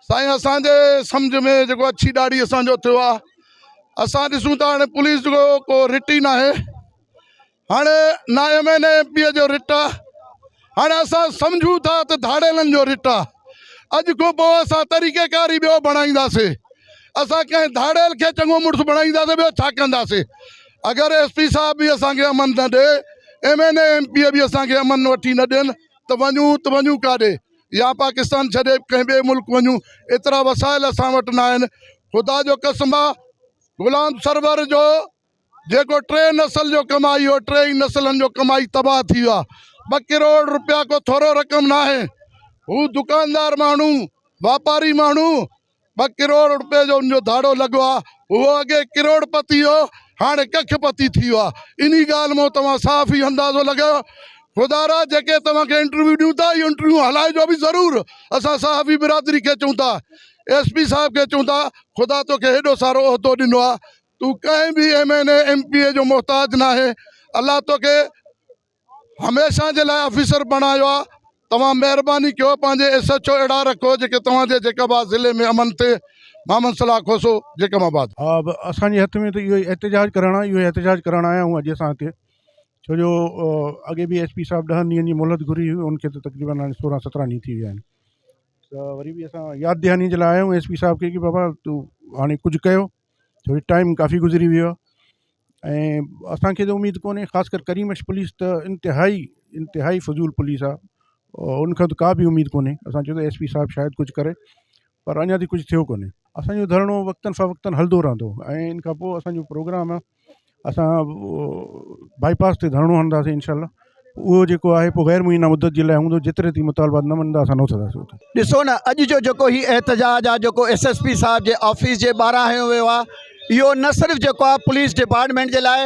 سائين اسان جي سمجھ ۾ جيڪو اڇي ڏاڙهي اسان جو ٿيو آ اسان ڏسون ٿا هاڻي پوليس جو ڪو رٽ ئي ناهي هاڻي نه M N A M P A جو رٽ آ هاڻي اسان سمجھون ٿا ته ڌاڙيلن جو رٽ آ اڄ کان پوء اسان طريقه ڪار ئي ٻيو بڻائينداسي اسان ڪنهن ڌاڙيل کي چڱو مڙس بڻائينداسي ٻيو ڇا ڪنداسي اگر ايس پي صاحب به اسان کي امن نه ڏي M N A M P A به اسان کي امن وٺي نه ڏين ته وڃون ته وڃون ڪاڏي يا پاڪستان ڇڏي ڪنهن ٻئي ملڪ وڃون ايترا وسائل اسان وٽ نه آهن خدا جو قسم آ غلام سرور جو جيڪو ٽي نسل جو ڪمائي هو ٽي ئي نسلن جو ڪمائي تباهه ٿي ويو آ ٻه ڪروڙ روپيا ڪو ٿورو رقم ناهي هو دڪاندار ماڻهو واپاري ماڻهو ٻه ڪروڙ روپيه جو ان جو ڌاڙو لڳو آ هو اڳي ڪروڙ پتي هو هاڻي ڪک پتي ٿي ويو آ انهي ڳالهه مان توهان صحافي اندازو لڳايو خدارا جيڪي توهان کي انٽرويو ڏيون ٿا اهي انٽرويو هلائجو به ضرور اسان صحافي برادري کي چئون ٿا ايس پي صاحب کي چئون ٿا خدا توکي هيڏو سارو عهدو ڏنو آ تون ڪنهن به M N A M P A جو محتاج ناهي الله توکي هميشه جي لاء آفيسر بڻايو آ توهان مهرباني ڪيو پنهنجي ايس ايڇ او اهڙا رکو جيڪي توهان جي جيڪب آباد ضلعي ۾ امن ٿئي محمد صلاح کوسو جيڪب آباد. ها اسان جي هٿ ۾ ته اهو ئي احتجاج ڪرڻ آهي اهو ئي احتجاج ڪرڻ آيا آهيون اڄ اسان هتي ڇو جو اڳي به ايس پي صاحب ڏهن ڏينهن جي مهلت گهري هئي ان کي ته تقريبن هاڻي سورهن سترهن ڏينهن ٿي ويا آهن ته وري به اسان ياد دهاني جي لاء آيا آهيون ايس پي صاحب کي ڪي بابا تون هاڻي ڪجهه ڪيو ڇو جو ٽائيم ڪافي گذري ويو آهي ۽ اسان کي ته اميد ڪونهي خاص ڪر ڪريم بخش پوليس ته انتهائي انتهائي فضول پوليس آهي ان کان ته ڪا به اميد ڪونهي اسان چيو ته ايس پي صاحب شايد ڪجهه ڪري پر اڃا تائين ڪجهه ٿيو ڪونهي اسانجو ڌرڻو وقتن فوقتن هلندو رهندو ۽ ان کان پوء اسانجو پروگرام آهي اسان بائي پاس تي ڌرڻو هڻنداسين انشاء الله اهو جيڪو آهي پوء غير معينه مدت جي لاء هوندو جيتري تائين مطالبات نه مڃندا اسان نه اٿنداسين اتان. ڏسو نه اڄ جو جيڪو هي احتجاج آ جيڪو ايس ايس پي صاحب جي آفيس جي ٻاهران هنيو ويو آ اهو نه صرف جيڪو آ پوليس ڊپارٽمينٽ جي لاء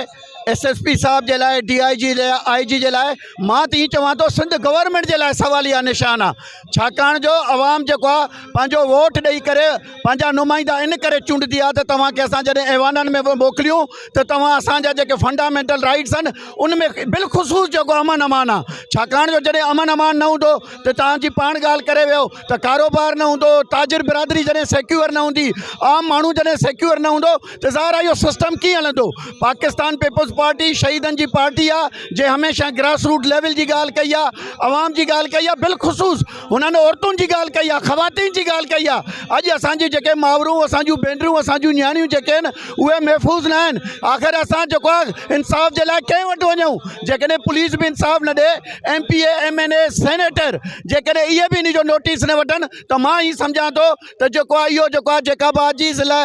ايس ايس پي صاحب جي لاء ڊي I جي لاء آء جي جي لاء مان ته ائين چوان ٿو سنڌ گورنمينٽ جي لاء سواليه نشان آ ڇاڪاڻ جو عوام جيڪو آ پنهنجو ووٽ ڏئي ڪري پنهنجا نمائندا ان ڪري چونڊندي آ ته توهان کي اسان جڏهن ايوانن ۾ موڪليون ته توهان اسان جا جيڪي فنڊامينٽل رائيٽس آهن ان ۾ بالخصوص جيڪو امن امان آ ڇاڪاڻ جو جڏهن امن امان نه هوندو ته توهان جي پاڻ ڳالهه ڪري ويو ته ڪاروبار نه هوندو تاجر برادري جڏهن سيڪيور نه هوندي عام ماڻهو جڏهن سيڪيور نه هوندو ته ظاهر آ اهو سسٽم ڪيئن هلندو پاڪستان پيپلز پارٽي شهيدن جي پارٽي آ جنهن هميشه گراس روٽ ليول جي ڳالهه ڪئي آ عوام جي ڳالهه ڪئي آ بالخصوص هنن عورتن جي ڳالهه ڪئي آ خواتين جي ڳالهه ڪئي آ اڄ اسان جي جيڪي مائرون اسان جون ڀينرون اسان جون نياڻيون جيڪي آهن اهي محفوظ نه آهن آخر اسان جيڪو آ انصاف جي لاء ڪنهن وٽ وڃون جيڪڏهن پوليس به انصاف نه ڏي M P A M N A senator جيڪڏهن اهي به ان جو نوٽيس نه وٺن ته مان هي سمجهان ٿو ته جيڪو آ اهو جيڪو آ جيڪب آباد جي ضلع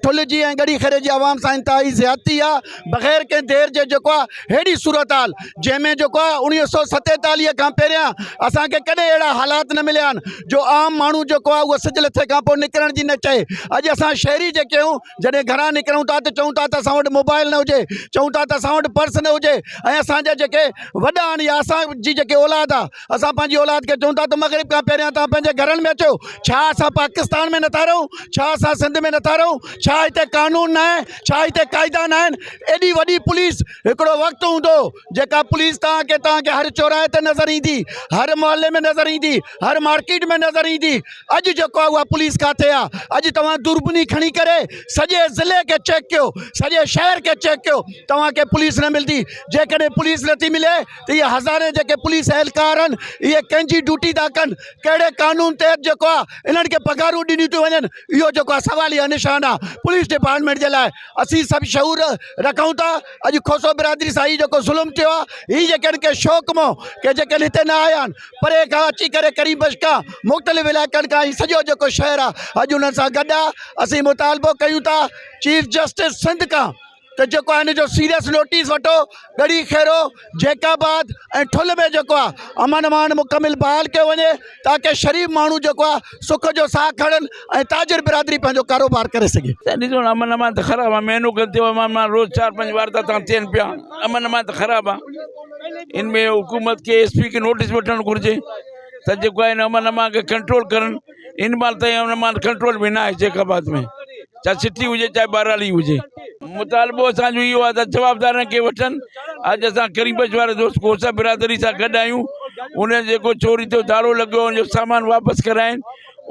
ٺل جي ۽ ڳڙهي خيري جي عوام سان انتهائي زيادتي آ بغير ڪنهن دير جي جيڪو آ ههڙي صورتحال جنهن ۾ جيڪو آ 1947 کان پهريان اسان کي ڪڏهن اهڙا حالات نه مليا آهن جو عام ماڻهو جيڪو آ اهو سج لٿي کان پوء نڪرڻ جي نه چاهي اڄ اسان شهري جيڪي آهيون جڏهن گهران نڪرون ٿا ته چئون ٿا ته اسان وٽ موبائل نه هجي چئون ٿا ته اسان وٽ پرس نه هجي ۽ اسان جا جيڪي وڏا آهن يا اسان جي جيڪي اولاد آ اسان پنهنجي اولاد کي چئون ٿا ته مغرب کان پهريان توهان پنهنجي گهرن ۾ اچو ڇا اسان پاڪستان ۾ نٿا رهون ڇا اسان سنڌ ۾ نٿا رهون ڇا هتي قانون نه آهي ڇا هتي قاعدا نه آهن ايڏي وڏي پوليس هڪڙو وقت هوندو جيڪا پوليس توهان کي توهان کي هر چوراهي تي نظر ايندي هر محلي ۾ نظر ايندي هر مارڪيٽ ۾ نظر ايندي اڄ جيڪو آهي اها پوليس ڪاٿي آهي اڄ توهان دوربني کڻي ڪري سڄي ضلعي کي چيڪ ڪيو سڄي شهر کي چيڪ ڪيو توهان کي پوليس نه ملندي جيڪڏهن پوليس نٿي ملي ته اهي هزارين جيڪي پوليس اهلڪار آهن اهي ڪنهن جي ڊيوٽي ٿا ڪن ڪهڙي قانون تحت جيڪو آهي انهن کي پگهارون ڏنيون ٿيون وڃن اهو جيڪو آهي سواليه نشان آهي پوليس ڊپارٽمينٽ جي لاء اسين سڀ شعور رکون ٿا اڄ کوسو برادري سان هي جيڪو ظلم ٿيو آهي هي جيڪي آهن ڪنهن شوق مون ڪي جيڪي هتي نه آيا آهن پري کان اچي ڪري ڪريم بخش کان مختلف علائقن کان هي سڄو جيڪو شهر آهي اڄ انهن سان گڏ آهي اسين مطالبو ڪيون ٿا چيف جسٽس سنڌ کان ته جيڪو آهي ان جو سيريس نوٽيس وٺو ڳڙهي خيرو جيڪب آباد ۽ ٺل ۾ جيڪو آهي امن امان مڪمل بحال ڪيو وڃي تاڪه شريف ماڻهو جيڪو آهي سک جو ساهه کڻن ۽ تاجر برادري پنهنجو ڪاروبار ڪري سگهي. سائين ڏسو نه امن امان ته خراب آ مهينو کن ٿيو آ مان روز چار پنج وارداتان ٿين پيا امن امان ته خراب آ ان ۾ حڪومت کي ايس پي کي نوٽيس وٺڻ گهرجي ته جيڪو آهي امن امان کي ڪنٽرول ڪرن ان مهل تائين امن امان ڪنٽرول ۾ نه آهي جيڪب آباد ۾ چاهي سٽي هجي چاهي ٻهراڙي هجي. مطالبو اسان جو اهو آهي ته جوابدارن کي وٺن اڄ اسان ڪريم بخش واري دوست کوسا برادري سان گڏ آهيون ان جيڪو چوري ٿيو ڌاڙو لڳو ان جو سامان واپس ڪرائين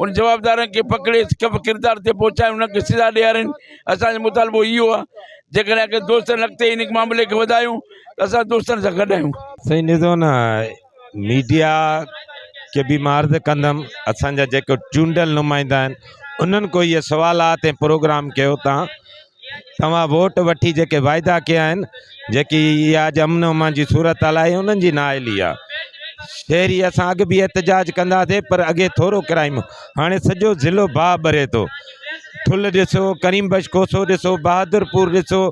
ان جوابدارن کي پڪڙي ڪب ڪردار تي پهچائين انهن کي سزا ڏيارين اسان جو مطالبو اهو آهي جيڪڏهن اگر دوستن اڳتي ان معاملي کي وڌايون ته اسان دوستن سان گڏ آهيون. سائين ڏسو نه ميڊيا کي به مان عرض ڪندم اسان جا جيڪو چونڊيل نمائندا آهن انهن کو اهي سوالات ۽ پروگرام ڪيو تان توهان ووٽ وٺي جيڪي واعدا ڪيا آهن جيڪي اها اڄ امن امان جي صورت حال آهي انهن جي نااهلي آهي شهري اسان اڳ به احتجاج ڪنداسي پر اڳي ٿورو ڪرائيم هاڻي سڄو ضلعو باهه ٻري ٿو ٺل ڏسو ڪريم بخش کوسو ڏسو بهادر پور ڏسو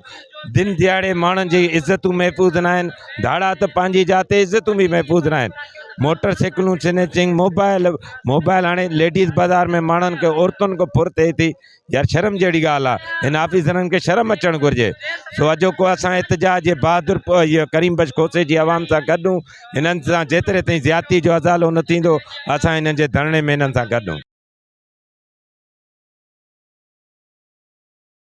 دن ڏهاڙي ماڻهن جي عزتون محفوظ نه آهن ڌاڙا ته پنهنجي جاء تي عزتون به محفوظ نه آهن موٽر سائيڪلون سنيچنگ موبائل موبائل هاڻي ليڊيز بازار ۾ ماڻهن کي عورتن کي ڦر ٿئي ٿي يار شرم جهڙي ڳالهه آهي هن آفيسرن کي شرم اچڻ گهرجي سو اڄوڪو اسان احتجاج جي بهادر ڪريم بخش کوسي جي عوام سان گڏ هنن سان جيتري تائين زيادتي جو ازالو نه ٿيندو اسان هنن جي ڌرڻي ۾ هنن سان گڏ.